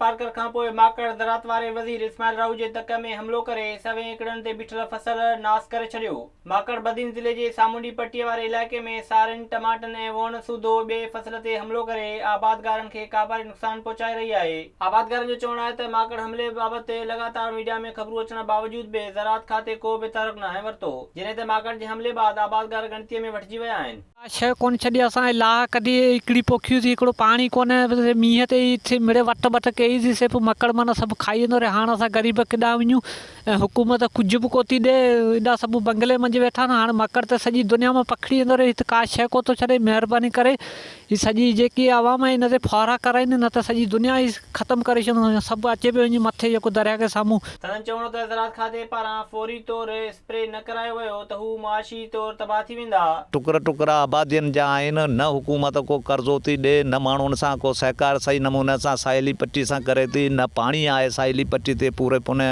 ٿرپارڪر کانپوء ماڪڙ زراعت واري وزير اسماعيل راهو جي تڪ ۾ حملو ڪري سوين ايڪڙن تي بيٺل فصل ناس ڪري ڇڏيو. ماڪڙ بدين ضلعي جي سامونڊي پٽي واري علائقي ۾ سارين، ٽماٽن ۽ ووڻ سوڌو ٻئي فصل تي حملو ڪري آبادگارن کي ڪاپاري نقصان پهچائي رهي آهي. آبادگارن جو چوڻ آهي ته ماڪڙ حملي بابت لڳاتار ميڊيا ۾ خبرون اچڻ باوجود به زراعت کاتي ڪو به تحرڪ ناهي ورتو، جڏهن ته ماڪڙ جي حملي بعد آبادگار ڳڻتي ۾ وٺجي ويا آهن. ڪا شيء ڪونه ڇڏي اسان اي لاهه ڪڍي هڪڙي پوکيوسين هڪڙو پاڻي ڪونه مينهن تي ئي ٿي مڙي وٽ ٻٽ ڪئي سي سي پوء مڪڙ معنيٰ سڀ کائي ويندو رهي هاڻ اسان غريب ڪيڏانهن وڃون ۽ حڪومت ڪجهه به ڪو ٿي ڏي ايڏا سڀ بنگلي منجهه ويٺا آهن هاڻ مڪڙ ته سڄي دنيا مان پکڙي ويندو رهي هت ڪا شيء ڪو ٿو ڇڏي مهرباني ڪري هي سڄي جيڪي عوام آهي ان تي ڦوهارا ڪرائين نه ته سڄي دنيا ئي ختم ڪري ڇڏيندو سڀ اچي پيو وڃي مٿي جيڪو درياء کي سامهون. سندن چوڻ هو ته زراعت کاتي پاران فوري طور اسپري نه ڪرايو ويو ته هو معاشي طور تباهه ٿي ويندا. ٽڪر ٽڪر آبادين جا آهن نه حڪومت ڪو قرضو ٿي ڏي نه ماڻهن سان ڪو سهڪار صحيح نموني سان ساحلي پٽي سان ڪري ٿي نه پاڻي آهي ساحلي پٽي تي پوري پوني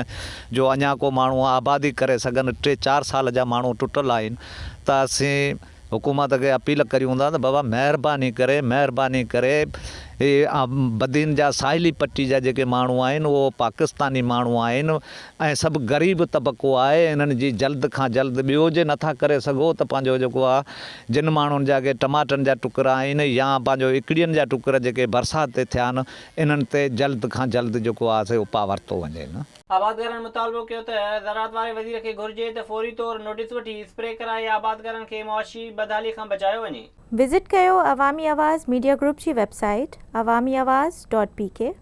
جو اڃا ڪو ماڻهو آبادي ڪري سگهن ٽي چار سال جا ماڻهو ٽٽل آهن ته اسين حڪومت کي اپيل ڪريون ٿا ته بابا مهرباني ڪري مهرباني ڪري هي بدين جا ساحلي پٽي جا جيڪي ماڻهو آهن اهو پاڪستاني ماڻهو آهن ۽ سڀ غريب طبقو آهي انهن جي جلد کان جلد ٻيو جي نٿا ڪري سگهو ته پنهنجو جيڪو آهي جن ماڻهن جا ڪي ٽماٽن جا ٽڪرا آهن يا پنهنجو اڪڙين جا ٽڪر جيڪي برسات تي ٿيا آهن انهن تي جلد کان جلد جيڪو آهي سو اپاء ورتو وڃي. آبادگارن مطالبو ڪيو ته زراعت واري وزير کي گهرجي ته فوري طور نوٽيس وٺي اسپري ڪرائي آبادگارن کي معاشي بدحالي کان بچايو وڃي. وزٽ ڪيو عوامي آواز ميڊيا گروپ جي website Awami Awaz dot P K.